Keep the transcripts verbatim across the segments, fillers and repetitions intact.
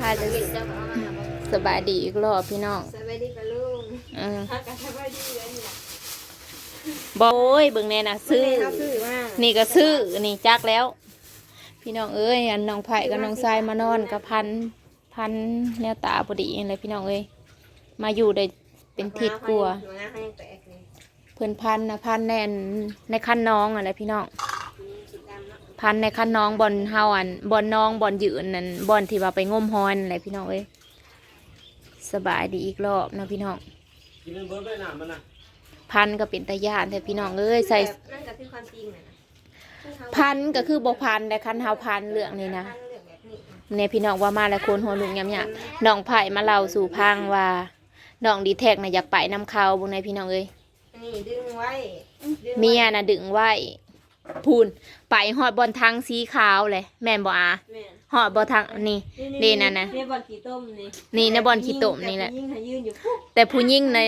สบายดีอีกรอบพี่น้อง สบายดีปะลุง เออ พากันสบายดีเลยนี่แหละ บอยเบิ่งแน่นะซื้อ นี่เขาซื้อมา นี่ก็ซื้อนี่จักแล้ว พี่น้องเอ้ย อันน้องไผ่กับน้องทรายมานอนกับพันพันแนวตาพอดีอะไรพี่น้องเอ้ย มาอยู่ได้เป็นทิศกลัวา มาให้แตกนี่ เพิ่นพันนะพันแน่นในคันน้องอะไรพี่น้อง สีดำเนาะ พันในคันน้องบ่อนเฮาอันบ่อนน้องบ่อนยืนนั่นบ่อนที่ว่าไปงมหอยนั่นแหละพี่น้องเอ้ย สบายดีอีกรอบเนาะพี่น้อง กินเป็นเบิร์ดด้วยน้ำมันนะ พันก็เป็นตาย่านแท้พี่น้องเอ้ยใส่ นั่นก็คือความจริงนะนะ พันก็คือบ่พันแต่คันเฮาพันเรื่องนี้นะ เรื่องแบบนี้ เนี่ยพี่น้องว่ามาแล้วคนหัวลุกยำยำน้องไผ่มาเล่าสู่พังว่าน้องดีแท็กนะอยากไปนำเขาบุงในพี่น้องเอ้ย นี่ดึงไว้ดึงไว้ เมียนะดึงไว้พูนไปฮอดบอนทางสีขาวเลยแม่นบ่อา แม่น ฮอดบอนทางนี่ นี่นั่นนะ นี่บอนขี้ต้มนี่ นี่ในบอนขี้ต้มนี่แหละ ผู้หญิงหายืนอยู่ปุ๊บ แต่ผู้หญิงนะ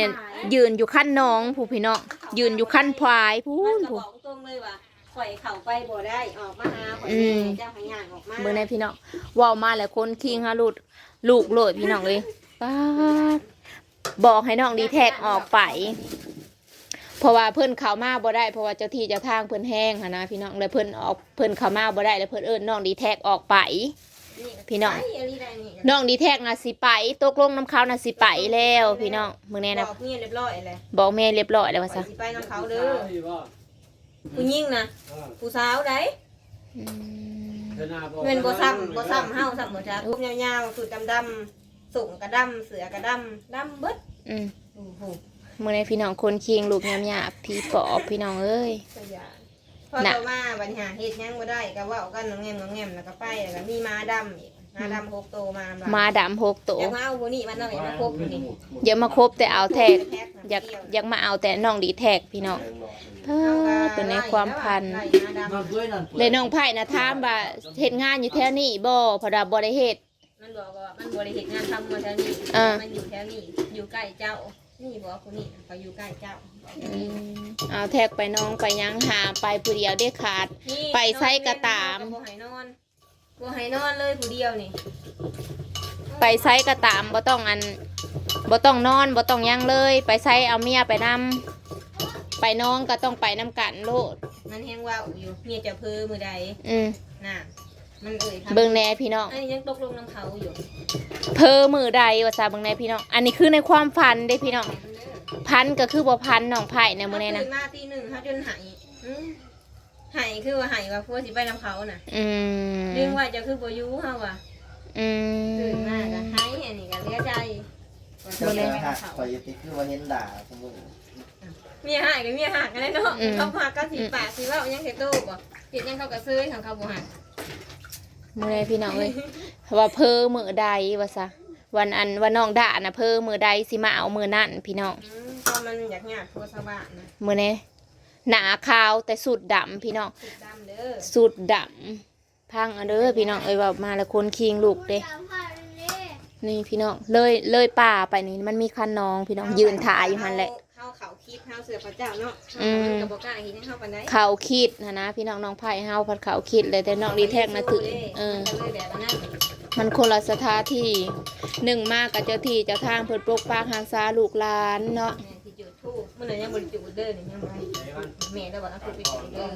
ยืนอยู่ขั้นน้องผู้พี่น้องยืนอยู่ขั้นพายพู มัน น ก็ ผู้ บอกตรงเลยว่าข่อยเข้าไปบ่ได้ออกมาหาข่อย อืม เจ้าพญางออกมา เบิ่งในพี่น้องเว้ามาแล้วคนคิงฮะลูดลูกโลดพี่น้องเอ้ยป๊าดบอกให้น้องดีแท็กออกไป เพราะว่าเพิ่นเข้ามาบ่ได้เพราะว่าเจ้าที่เจ้าทางเพิ่นแห้งหั้นนะพี่น้องแล้วเพิ่นออกเพิ่นเข้ามาบ่ได้แล้วเพิ่นเอิ้นน้องดีแท็กออกไป พี่น้อง ไอ้อันนี้ได้นี่ น้องดีแท็กนะสิไปตกลงนำเขานะสิไปแล้วพี่น้องเบิ่งแน่นะ บอกเมียเรียบร้อยเลย บอกแม่เรียบร้อยแล้วว่า ข่อย ซะ สิไปนำเขาเด้อผู้หญิงนะ เออ ผู้สาวใด อืม เธอหน้าบอก แม่นบ่ซ้ำบ่ซ้ำเฮาซ้ำบ่จักผมยาวๆสุดดำๆส่งกระดำเสือกระดำดำเบิด อืม โอ้โห มื้อนี้พี่น้องคนคิงลูกยำยาบพี่ปอบพี่น้องเอ้ย ขยะพอต่อมาบัดนี้หาเฮ็ดหยังบ่ได้ก็เว้ากันงอมแงมงอมแงมแล้วก็ไปแล้วก็มีหมาดำอีกหมาดำหกโตมา หมาดำหกโต อยากมาเอาผู้นี้มันเอาไปมาคบผู้นี้ อย่ามาคบแต่เอาแท็กอยากอยากมาเอาแต่น้องดีแท็กพี่น้องเออเป็นในความพัน ไล่หมาดำ เลยน้องไผ่นะถามว่าเฮ็ดงานอยู่แถวนี้บ่เพราะว่าบ่ได้เฮ็ด มันบอกว่ามันบ่ได้เฮ็ดงานทำมาแถวนี้ อ่า มันอยู่แถวนี้อยู่ใกล้เจ้านี่บอกผู้นี้เขาอยู่ใกล้เจ้า อืมเอาแท็กไปน้องไปยังหาไปผู้เดียวได้ขาด นี่ ไปไสก็ตาม บ่ให้นอนบ่ให้นอนเลยผู้เดียวนี่ ไปไสก็ตามบ่ต้องอันบ่ต้องนอนบ่ต้องหยังเลย ไปไสเอาเมียไปนำไปน้องก็ต้องไปนำกันโลด มันแฮงเว้าอยู่เมียจะเพ้อมื้อใด อืม น่ะมันเอ่ยคำ เบิ่งแหน่พี่น้อง อันนี้ยังตกลงนำเขาอยู่ เพ้อมื้อใดว่าซะเบิ่งแหน่พี่น้อง อันนี้คือในความฝันเด้พี่น้อง พันก็คือบ่พันน้องไผ่เนี่ยมื้อนี้นะ ตื่นมาตีหนึ่งเขาจนไหายอืมไหายคือว่าไหายว่าผัวสิไปนำเขาน่ะ อืม ดึงว่าจะคือบ่อยู่เฮาว่ะ อืม ตื่นมาก็ไหายอันนี้ก็เหลือใจ เจ้าจะหักข่อยอยู่ติคือว่าเห็นด่าสมมุติ เมียหายก็เมียหักกันแหละเนาะ อืม เขาหักก็สิปากสิเว้ายังใส่โตบ่เฮ็ดหยังเขาก็เซยของเขาบ่หัก มื้อใดพี่น้องเอ้ยว่าเพ้อมื้อใดว่าซะวันอันว่าน้องด่านะเพ้อมื้อใดสิมาเอามื้อนั้นพี่น้อง อืมเพราะมันอยากหยาดผัวชาวบ้านนะ มื้อนี้หน้าขาวแต่สูดดำพี่น้อง สุดดำเด้อ สูดดำพังเอาเด้อพี่น้องเอ้ยว่ามาแล้วคนคิงลูกเด้ นี่พี่น้องเลยเลยป่าไปนี่มันมีคันน้องพี่น้องยืนถ่ายอยู่หั่นแหละ เฮาเขาคิดเฮาเสือพระเจ้าเนาะ อืม มันก็บ่กล้าเห็นเฮาปานใด เขาคิดนะนะพี่น้องน้องไผ่เฮาพัดเขาคิดเลยแต่น้องดีแท็กนะถือเออ มันก็เลยแบบอันนั้น มันคนละสถานที่หนึ่งมากกับเจ้าที่เจ้าทางเพิ่นปกปักรักษาลูกหลานเนาะ แม่นที่จุดธูปมื้อนั้นยังบ่ได้จุดเด้อนี่ยังบ่ให้แม่แล้วว่าเอาธูปไปจุดเด้อ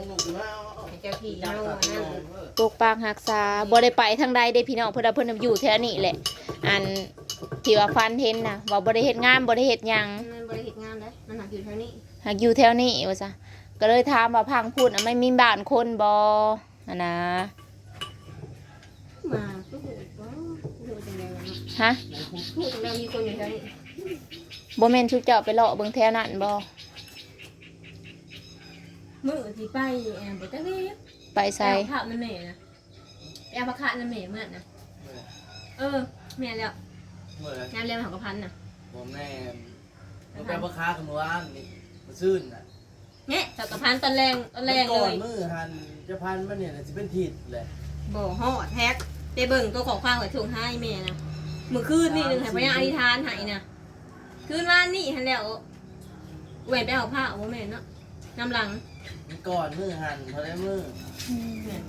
ให้เจ้าที่เฮาอันนั้น ปกปักรักษาบ่ได้ไปทางใดเด้พี่น้องเพิ่นว่าเพิ่นอยู่แถวนี้แหละ อันที่ว่าฝันเห็นนะว่าบ่ได้เฮ็ดงานบ่ได้เฮ็ดหยัง มันบ่ได้เฮ็ดงานเด้อมันหาอยู่แถวนี้ หากอยู่แถวนี้ว่าซะก็เลยถามว่าพังพูดน่ะไม่มีบ้านคนบ่หั่นนะ มาก็ฮู้บ่ฮู้จังได๋วะเนาะ ฮะ ฮู้จังได๋มีคนอยู่แถวนี้ บ่แม่นชุบเจ้าไปเลาะเบิ่งแถวนั้นบ่ มื้อที่ไปแอมบ่จักเด้ ไปใส่ ไปเอาพระนำแม่นะไปเอาพระคะนำแม่มื้อนั้นนะเออแม่นแล้ว เมื่อไหร่ งานเลี้ยงของกระพันน่ะ ผมแม่ผมไปพ่อค้ากับเมื่อวานนี่มาซื่นน่ะ เนี่ยเจ้ากระพันตอนแรงตอนแรงเล ก่อน ย มือหันจะพันมันเนี่ยจะเป็นทิศแหละ บ่ฮอดแท็กไปเบิ่งตัวของความกับช่วงให้แม่นะมื้อคืนนี่นึงให้พญาอธิษฐานให้นะคืนวานนี่หันแล้วแหวนไปเอาผ้าบ่แม่นเนาะนำหลัง มันก่อนมือหันพอได้มือ แม่น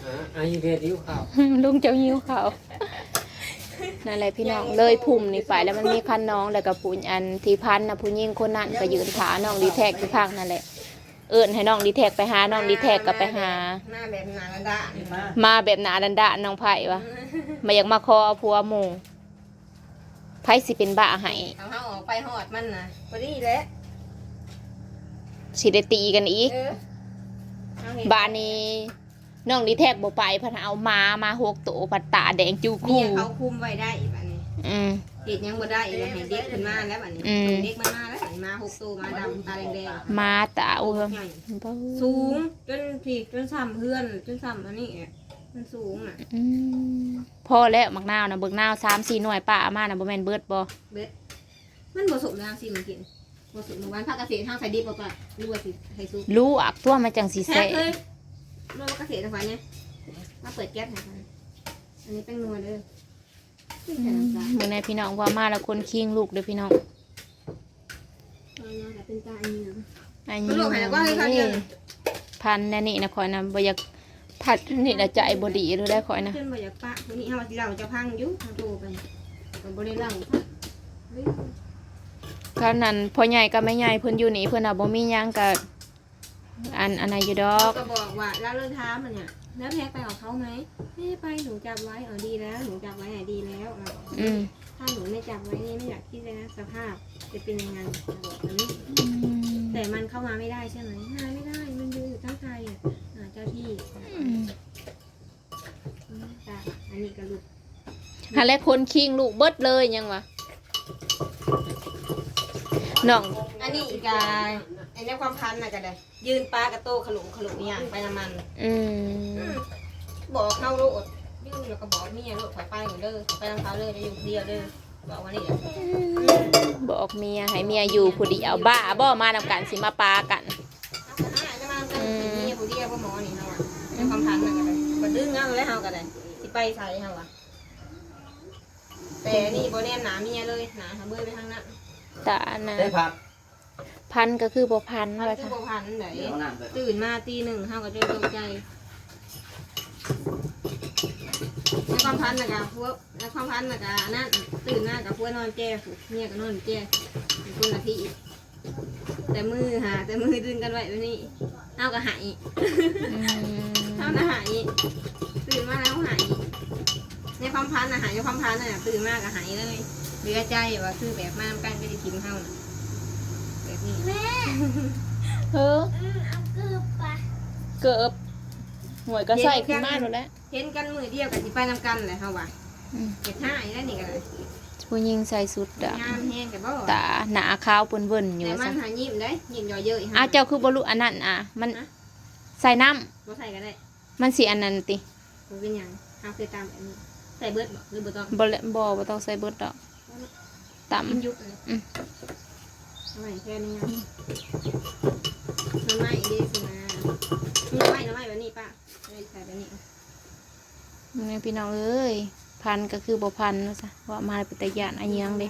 อ่าอายุเรียนหิวข้าว ลุงเจ้าหิวเขาว นั่นแหละพี่น้อง เลยพุ่มนี่ไปแล้วมันมีคันน้อง แล้วก็ผู้อันที่พันนะ ผู้หญิงคนนั้นก็ยืนถาน้องดีแท็กอยู่ข้างนั่นแหละ เอิ้นให้น้องดีแท็กไปหา น้องดีแท็กก็ไปหา มาแบบหนาละด้าน มาแบบหนาด้านๆน้องไผ่วะ มาอยากมาขอผัวหมู่ ไผสิเป็นบ้าให้ เอาเฮาออกไปฮอดมันนะพอดีแหละ สิได้ตีกันอีก เออเอาเห็น บ้านนี้น้องดีแท็กบ่ไป พัดเอาหมามาหกโต พัดตาแดงจู เมี คู่ ยเขาคุมไว้ได้บัดนี้ อืม เฮ็ดหยังบ่ได้แล้วให้เด็กขึ้นมาแล้วบัดนี้ อืม เด็กมันมาแล้วบัดนี้มาหกโตมาดำตาแดง หมาตาโอ้ย ๆใหญ่สูงจนที่จนซ้ำเฮือนจนซ้ำอันนี้อะมันสูงน่ะ อืมพอแล้วหมากนาวนะ เบิ่งนาวสามสี่หน่วยป้าเอามานะ บ่แม่นเบิดบ่ เบิดมันบ่สมนางสิมันกินบ่สมเมื่อวานผักกระเสดห้างใส่ดิบเอาก่อนหรือว่าสิให้ซุป ลวกตัวมันจังสิ แซ่ แซ่ บเลยโลกเกษตรนะคะเนี่ยมาเปิดแก๊สหน่อยค่ะอันนี้แป้งนัวเด้อไม่ อื ใส่ ม น้ำตาล มื้อนี้พี่น้องว่ามาแล้วคนคิงลูกเด้อพี่น้อง เอามาค่ะเป็นตาอันนี้นะ อัน มันลวกให้แล้วก็ให้เขาเดียว พันแน่นี่นะคอยนะบ่อยากพันนี่นะใจบ่ดีเลยได้คอยนะ จนบ่อยากปะวันนี้เอาที่เราจะพังอยู่ทางโทรไปก็บ่ได้เล่า คราวนั้นพ่อใหญ่กับแม่ใหญ่เพิ่นอยู่นี่ เพิ่นน่ะบ่มีหยังกับอันอันนั้นอยู่ดอก ก็บอกว่าแล้วเรื่องท้ามันเนี่ยแล้วแท็กไปกับเขาไหมไม่ได้ไปหนูจับไว้อ๋อดีแล้วหนูจับไว้อ่ะดีแล้วอ่ะ อืม ถ้าหนูไม่จับไว้นี่ไม่อยากคิดเลยนะสภาพจะเป็นยังไงบอกแบบนี้ อืม แต่มันเข้ามาไม่ได้ใช่ไหมมาไม่ได้มันยืนอยู่ตั้งไกลอ่ะหาเจ้าที่ อืม อืมจ้ะอันนี้ก็หลุด หาแล้วคนคิงลูกเบิดเลยยังวะน้อง อันนี้อีกาไอ้ในความพันน่ะก็ได้ยืนปลากระโตขลุขลุอย่างไปน้ำมัน อืม อืมบอกเขาโลดยืนแล้วก็บอกเมียโลดไปไปหมดเลยไปนำเขาเลยไปอยู่คนเดียวเลยบอกว่านี่แหละ บอกเมียให้เมียอยู่ผู้เดียวบ้าบ่มานำกันสิมาปากัน เอาก็หาจะมาเป็นเมียผู้เดียวบ่หมอนี่เฮาอะในความพันน่ะก็ได้ก็ดึงเอาแล้วเฮาก็ได้สิไปใส่เฮาอะแต่นี่บ่แนมหนาเมียเลยหนาหาเบยไปทางนั้น ตานะ ได้ผัก พันก็คือบ่พัน มัน ว่า คือ ซะ บ่พันไหน เดี๋ยวน้ำไป ตื่นมาตีหนึ่งเฮาก็จะตกใจในความพันน่ะกะพวกในความพันน่ะกะอันนั้นตื่นมากับพวกนอนแจ้ผูกเมียก็นอนแจ้เป็นคนละที่แต่มือหาแต่มือดึงกันไว้แบบนี้เฮาก็หาย อืม เฮาน่ะหายตื่นมาแล้วหายในความพันน่ะหายในความพันน่ะตื่นมาก็หายเลยเหลือใจว่าคือแบบมากันก็จะกินเฮาน่ะแบบนี้ แม่ เฮ้อ อืมเอาเกือบไป เกือบหวยก็ใส่ขึ้นมาแล้วแหละ เห็นกันมือเดียวกันสิไปนำกันแหละเฮาว่า อืม เก็บหายแล้วนี่ก็ได้ ผู้หญิงใส่สุดด งามแฮงแต่บ่ ำตาหน้าขาวเปิ้นเวิ้นอยู่ แต่มั ซะ นหายิ้มได้ยิ้มเยาะเย้ย อ้าวเจ้าคือบ่รู้อันนั้นอ่ะ มัน ฮะ ใส่น้ำ บ่ใส่ก็ได้ มันสิอันนั้นติ บ่เป็นหยังเฮาเคยตามแบบนี้ใส่เบิดบ่หรือบ่ต้อง บ่ละบ่บ่ต้องใส่เบิดดอกตำ กินยุบเลย อืม เอาไว้แค่นี้นะหน่อไม้เด้สินะมีหน่อไม้หน่อไม้แบบนี้ป้าเอาไว้ใส่แบบนี้ นี่พี่น้องเอ้ย พันก็คือบ่พันว่าซะ ว่ามาเป็นตาย่านอะหยังเด้